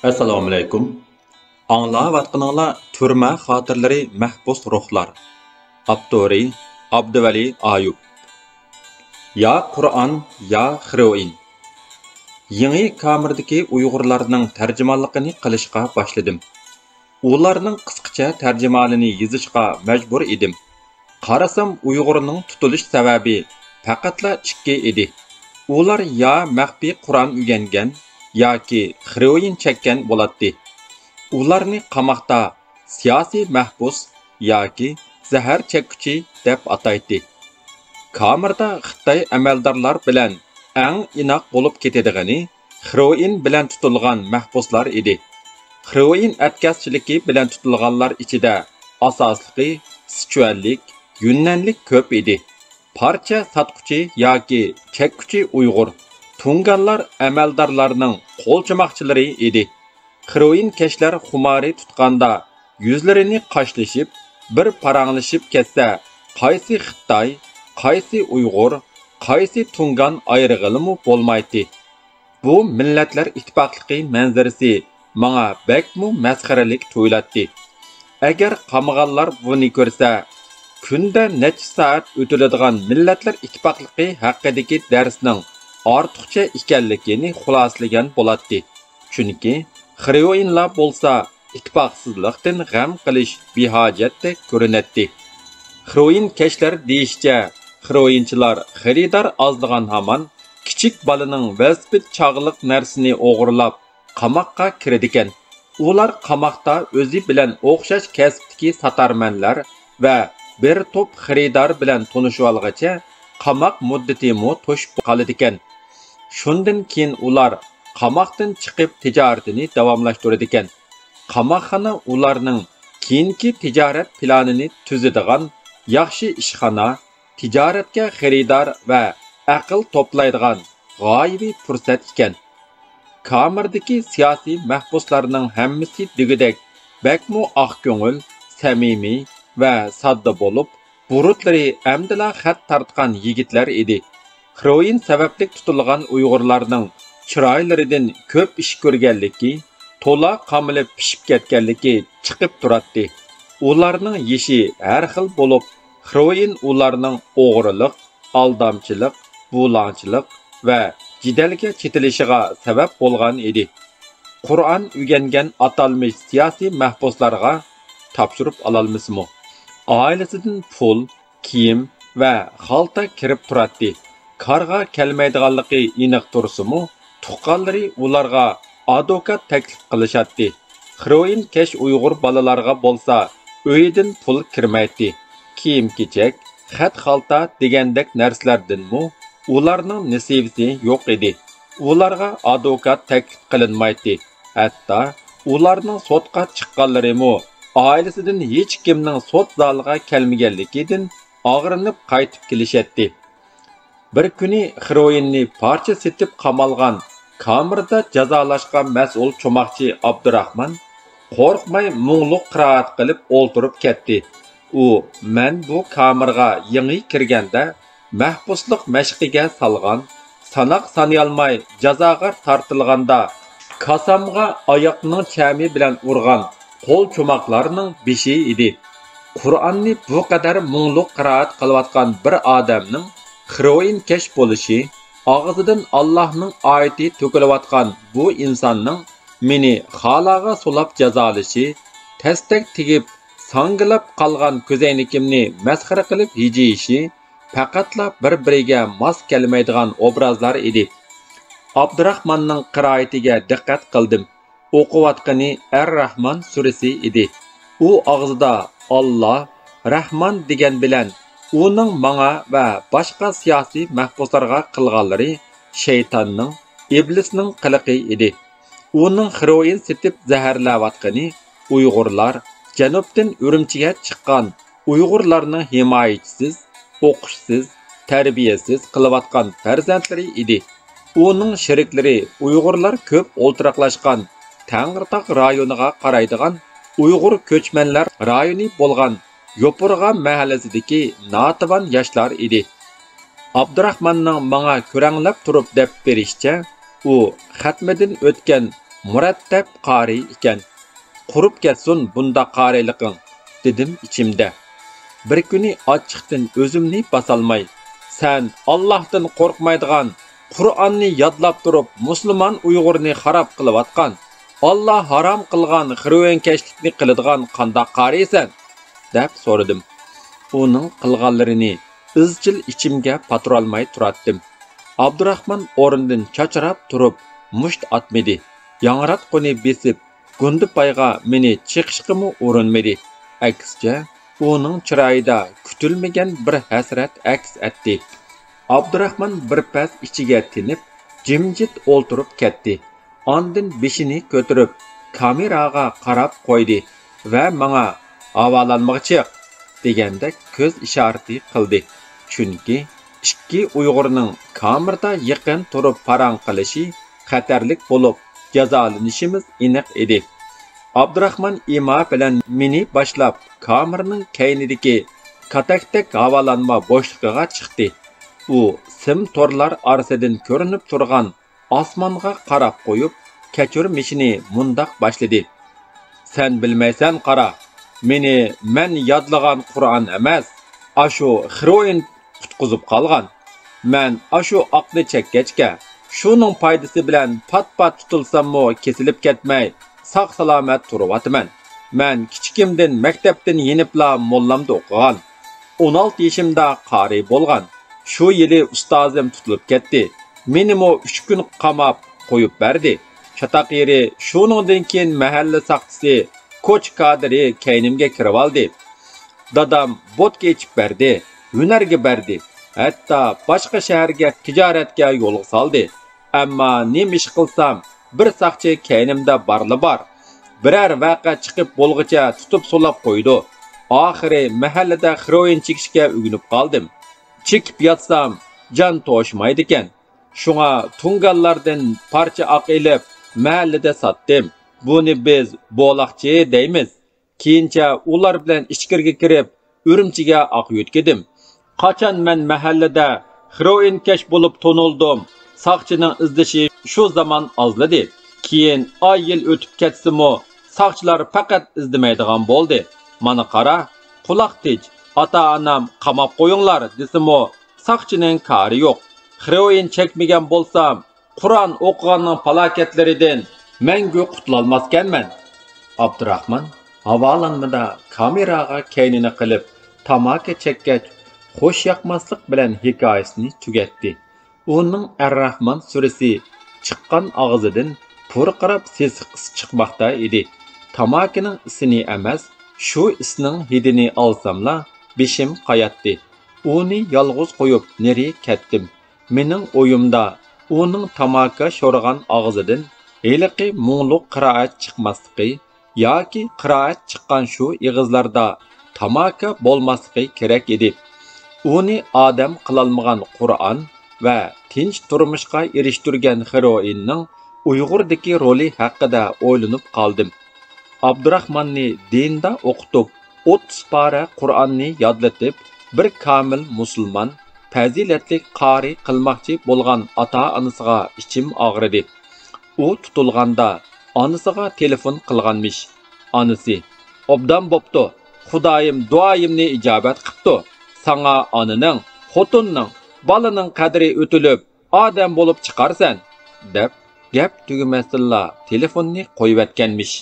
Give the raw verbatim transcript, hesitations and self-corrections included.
ئەسسالامۇئەلەيكۇم. ئاڭلاۋاتقىنىڭلار تۈرمە خاتىرىلىرى، مەھبۇس روھلار. ئاپتورى: ئابدۇۋەلى ئايۇپ. يا قۇرئان، يا خىروئىن. يېڭى كامېردىكى ئۇيغۇرلارنىڭ تەرجىمانلىقىنى قىلىشقا باشلىدىم. ئۇلارنىڭ قىسقىچە تەرجىمانىنى يېزىشقا مەجبۇر ئىدىم. قارىسام، ئۇيغۇرنىڭ تۇتۇلۇش سەۋەبى پەقەتلا ئىككى ئىدى. ئۇلار يا مەخپىي قۇرئان ئۆگەنگەن ياكى خىروئىن چەككەن بولاتتى. ئۇلارنى قاماقتا سىياسىي مەھبۇس ياكى زەھەر چەككۈچى دەپ ئاتايتتى. كامېردا خىتاي ئەمەلدارلار بىلەن ئەڭ ئىناق بولۇپ كېتىدىغىنى خىروئىن بىلەن تۇتۇلغان مەھبۇسلار ئىدى. خىروئىن ئەتكەسچىلىكى بىلەن تۇتۇلغانلار ئىچىدە ئاساسلىقى سىچۈەنلىك، يۈننەنلىك كۆپ ئىدى. پارچە ساتقۇچى ياكى چەككۈچى ئۇيغۇر، تۇڭگانلار ئەمەلدارلارنىڭ قولچوماقچىلىرى ئىدى. خىروئىنكەشلەر خۇمارى تۇتقاندا يۈزلىرىنى قاشلىشىپ، بىر پاراڭلىشىپ كەتسە، قايسى خىتاي، قايسى ئۇيغۇر، قايسى تۇڭگان ئايرىغىلىمۇ بولمايتتى. بۇ مىللەتلەر ئىتتىپاقلىقى مەنزىرىسى ماڭا بەكمۇ مەسخىرىلىك تۇيۇلاتتى. ئەگەر قامىغانلار بۇنى كۆرسە، كۈندە نەچچە سائەت ئۆتۈلىدىغان مىللەتلەر ئىتتىپاقلىقى ھەققىدىكى دەرسنىڭ ئارتۇقچە ئىكەنلىكىنى خۇلاسىلىگەن بولاتتى. چۈنكى خىروئىنلار بولسا ئىتتىپاقسىزلىقتىن غەم قىلىش بىھاجەتتەك كۆرۈنەتتى. خىروئىنكەشلەر دېيىشىچە، خىروئىنچىلار خېرىدار ئازلىغان ھامان، كىچىك بالىنىڭ ۋېلىسىپىت چاغلىق نەرسىنى ئوغرىلاپ، قاماققا كىرىدىكەن. ئۇلار قاماقتا ئۆزى بىلەن ئوخشاش كەسىپتىكى ساتارمەنلەر ۋە بىر توپ خېرىدار بىلەن تونۇشۇۋالغىچە، قاماق مۇددىتىمۇ توشۇپ قالىدىكەن. شۇندىن كېيىن ئۇلار قاماقتىن چىقىپ، تىجارىتىنى داۋاملاشتۇرىدىكەن. قاماقخانا ئۇلارنىڭ كېيىنكى تىجارەت پىلانىنى تۈزىدىغان ياخشى ئىشخانا، تىجارەتكە خېرىدار ۋە ئەقىل توپلايدىغان غايىۋى پۇرسەت ئىكەن. كامېردىكى سىياسىي مەھبۇسلارنىڭ ھەممىسى دېگۈدەك بەكمۇ ئاق كۆڭۈل، سەمىمىي ۋە ساددا بولۇپ، بۇرۇتلىرى ئەمدىلا خەت تارتقان يىگىتلەر ئىدى. خىروئىن سەۋەبلىك تۇتۇلغان ئۇيغۇرلارنىڭ چىرايلىرىدىن كۆپ ئىش كۆرگەنلىكى، تولا قامىلىپ پىشىپ كەتكەنلىكى چىقىپ تۇراتتى. ئۇلارنىڭ يېشى ھەر خىل بولۇپ، خىروئىن ئۇلارنىڭ ئوغرىلىق، ئالدامچىلىق، بۇلاڭچىلىق ۋە جېدەلگە چېتىلىشىغا سەۋەب بولغان ئىدى. قۇرئان ئۆگەنگەن ئاتالمىش سىياسىي مەھبۇسلارغا تاپشۇرۇپ ئالالمىسىمۇ، ئائىلىسىدىن پۇل، كىيىم ۋە خالتا كىرىپ تۇراتتى. كارغا كەلمەيدىغانلىقى ئېنىق تۇرسىمۇ، تۇغقانلىرى ئۇلارغا ئادۋوكات تەكلىپ قىلىشاتتى. خىروئىنكەش ئۇيغۇر بالىلارغا بولسا ئۆيىدىن پۇل كىرمەيتتى. كىيىم-كېچەك، خەت-خالتا دېگەندەك نەرسىلەردىنمۇ ئۇلارنىڭ نېسىۋىسى يوق ئىدى. ئۇلارغا ئادۋوكات تەكلىپ قىلىنمايتتى. ھەتتا ئۇلارنىڭ سوتقا چىققانلىرىمۇ ئائىلىسىدىن ھېچكىمنىڭ سوت زالىغا كەلمىگەنلىكىدىن ئاغرىنىپ قايتىپ كېلىشەتتى. بىر كۈنى خىروئىننى پارچە سېتىپ قامالغان، كامېردا جازالاشقا مەسئۇل چوماقچى ئابدۇراخمان قورقماي مۇڭلۇق قىرائەت قىلىپ ئولتۇرۇپ كەتتى. ئۇ مەن بۇ كامېرغا يېڭى كىرگەندە مەھبۇسلۇق مەشىقىگە سالغان، ساناق سانىيالماي جازاغا تارتىلغاندا، كاسامغا ئاياقنىڭ چەمى بىلەن ئۇرغان قول چوماقلارنىڭ بېشى ئىدى. قۇرئاننى بۇ قەدەر مۇڭلۇق قىرائەت قىلىۋاتقان بىر ئادەمنىڭ خىروئىنكەش بولۇشى، ئاغزىدىن ئاللاھنىڭ ئايىتى تۆكۈلۈۋاتقان بۇ ئىنساننىڭ مېنى خالاغا سولاپ جازالىشى، تەستەك تېگىپ ساڭگىلاپ قالغان كۆزەينىكىمنى مەسخىرە قىلىپ ھىجىيىشى پەقەتلا بىر-بىرىگە ماس كەلمەيدىغان ئوبرازلار ئىدى. ئابدۇراخماننىڭ قىرائىتىگە دىققەت قىلدىم. ئوقۇۋاتقىنى ئەر-راھمان سۈرىسى ئىدى. ئۇ ئاغزىدا ئاللا، راھمان دېگەن بىلەن ئۇنىڭ ماڭا ۋە باشقا سىياسىي مەھبۇسلارغا قىلغانلىرى شەيتاننىڭ، ئىبلىسنىڭ قىلىقى ئىدى. ئۇنىڭ خىروئىن سېتىپ زەھەرلەۋاتقىنى ئۇيغۇرلار، جەنۇبتىن ئۈرۈمچىگە چىققان ئۇيغۇرلارنىڭ ھىمايىچىسىز، ئوقۇشسىز، تەربىيەسىز قىلىۋاتقان پەرزەنتلىرى ئىدى. ئۇنىڭ شېرىكلىرى ئۇيغۇرلار كۆپ ئولتۇراقلاشقان تەڭرىتاغ رايونىغا قارايدىغان ئۇيغۇر كۆچمەنلەر رايونى بولغان يوپۇرغا مەھەللىسىدىكى ناتىۋان ياشلار ئىدى. ئابدۇراخماننىڭ ماڭا كۆرەڭلەپ تۇرۇپ دەپ بېرىشىچە، ئۇ خەتمىدىن ئۆتكەن مۇرەتتەپ قارىي ئىكەن. «قۇرۇپ كەتسۇن بۇنداق قارىيلىقىڭ» دېدىم ئىچىمدە. بىر كۈنى ئاچچىقتىن ئۆزۈمنى باسالماي، «سەن ئاللاھتىن قورقمايدىغان، قۇرئاننى يادلاپ تۇرۇپ مۇسۇلمان ئۇيغۇرنى خاراب قىلىۋاتقان، ئاللا ھارام قىلغان خىروئىنكەشلىكنى قىلىدىغان قانداق قارىيسەن؟» دەپ سورىدىم. ئۇنىڭ قىلغانلىرىنى ئىزچىل ئىچىمگە پاتۇرالماي تۇراتتىم. ئابدۇراخمان ئورنىدىن چاچراپ تۇرۇپ مۇشت ئاتمىدى، ياڭراتقۇنى بېسىپ، گۇندىپايغا مېنى چېقىشقىمۇ ئۇرۇنمىدى. ئەكسىچە، ئۇنىڭ چىرايىدا كۈتۈلمىگەن بىر ھەسرەت ئەكس ئەتتى. ئابدۇراخمان بىر پەس ئىچىگە تىنىپ، جىمجىت ئولتۇرۇپ كەتتى. ئاندىن بېشىنى كۆتۈرۈپ، كامېراغا قاراپ قويدى ۋە ماڭا «ھاۋالانمىغا چىق» دېگەندەك كۆز ئىشارىتى قىلدى. چۈنكى ئىككى ئۇيغۇرنىڭ كامېردا يېقىن تۇرۇپ پاراڭ قىلىشى خەتەرلىك بولۇپ، جازالىنىشىمىز ئېنىق ئىدى. ئابدۇراخمان ئىما بىلەن مېنى باشلاپ، كامېرنىڭ كەينىدىكى كاتەكتەك ھاۋالانما بوشلۇقىغا چىقتى. ئۇ سىم تورلار ئارىسىدىن كۆرۈنۈپ تۇرغان ئاسمانغا قاراپ قويۇپ، كەچۈرمىشىنى مۇنداق باشلىدى: «سەن بىلمەيسەن، قارا، مېنى مەن يادلىغان قۇرئان ئەمەس، ئاشۇ خىروئىن قۇتقۇزۇپ قالغان. مەن ئاشۇ ئاقنى چەككەچكە، شۇنىڭ پايدىسى بىلەن پات-پات تۇتۇلساممۇ كېسىلىپ كەتمەي، ساق-سالامەت تۇرۇۋاتىمەن. مەن كىچىكىمدىن مەكتەپتىن يېنىپلا موللامدا ئوقۇغان. ئون ئالتە يېشىمدا قارىي بولغان. شۇ يىلى ئۇستازىم تۇتۇلۇپ كەتتى. مېنىمۇ ئۈچ كۈن قاماپ قويۇپ بەردى. چاتاق يېرى، شۇنىڭدىن كېيىن مەھەللە ساقچىسى، كوچا كادىرى كەينىمگە كىرىۋالدى. دادام بوتكا ئېچىپ بەردى، ھۈنەرگە بەردى. ھەتتا باشقا شەھەرگە تىجارەتكە يولغا سالدى. ئەمما نېمە ئىش قىلسام، بىر ساقچى كەينىمدە بارلا بار. بىرەر ۋەقە چىقىپ بولغۇچە تۇتۇپ سولاپ قويىدۇ. ئاخىرى مەھەللىدە خىروئىن چېكىشكە ئۆگىنىپ قالدىم. چېكىپ ياتسام، جان توشمايدىكەن. شۇڭا تۇڭگانلاردىن پارچە ئاق ئېلىپ، مەھەللىدە ساتتىم. بۇنى بىز بولاقچى دەيمىز. كېيىنچە ئۇلار بىلەن ئىچكىرىگە كىرىپ، ئۈرۈمچىگە ئاق يۆتكىدىم. قاچان مەن مەھەللىدە خىروئىنكەش بولۇپ تونۇلدۇم، ساقچىنىڭ ئىزدىشى شۇ زامان ئازلىدى. كېيىن ئاي-يىل ئۆتۈپ كەتسىمۇ، ساقچىلار پەقەت ئىزدىمەيدىغان بولدى. مانا قارا، قۇلاق تىج، ئاتا-ئانام «قاماپ قويۇڭلار» دېسىمۇ، ساقچىنىڭ كارى يوق. خىروئىن چەكمىگەن بولسام، قۇرئان ئوقۇغاننىڭ پالاكەتلىرىدىن مەڭگۈ قۇتۇلالماسكەنمەن. ئابدۇراخمان ھاۋالانمىدا كامېراغا كەينىنى قىلىپ، تاماكا چەككەچ، خۇش ياقماسلىق بىلەن ھېكايىسىنى تۈگەتتى. ئۇنىڭ ئەرراھمان سۈرىسى چىققان ئاغزىدىن پۇرقىراپ سېسىق ئىس چىقماقتا ئىدى. تاماكىنىڭ ئىسىنى ئەمەس، شۇ ئىسنىڭ ھىدىنى ئالساملا، بېشىم قاياتتى. ئۇنى يالغۇز قويۇپ نېرى كەتتىم. مېنىڭ ئويۇمدا، ئۇنىڭ تاماكا شورىغان ئاغزىدىن ھېلىقى مۇڭلۇق قىرائەت چىقماسلىقى ياكى قىرائەت چىققان شۇ ئېغىزلاردا تاماكا بولماسلىقى كېرەك ئىدى. ئۇنى ئادەم قىلالمىغان قۇرئان ۋە تىنچ تۇرمۇشقا ئېرىشتۈرگەن خىروئىننىڭ ئۇيغۇردىكى رولى ھەققىدە ئويلىنىپ قالدىم. ئابدۇراخماننى دىندا ئوقۇتۇپ، ئوتتۇز پارە قۇرئاننى يادلىتىپ، بىر كامىل مۇسۇلمان، پەزىلەتلىك قارىي قىلماقچى بولغان ئاتا-ئانىسىغا ئىچىم ئاغرىدى. ئۇ تۇتۇلغاندا ئانىسىغا تېلېفون قىلغانمىش. ئانىسى: «ئوبدان بوپتۇ، خۇدايىم دۇئايىمنى ئىجابەت قىپتۇ. ساڭا ئانىنىڭ، خوتۇننىڭ، بالىنىڭ قەدرى ئۆتۈلۈپ، ئادەم بولۇپ چىقارسەن» دەپ، گەپ تۈگىمەستىنلا تېلېفوننى قويۇۋەتكەنمىش.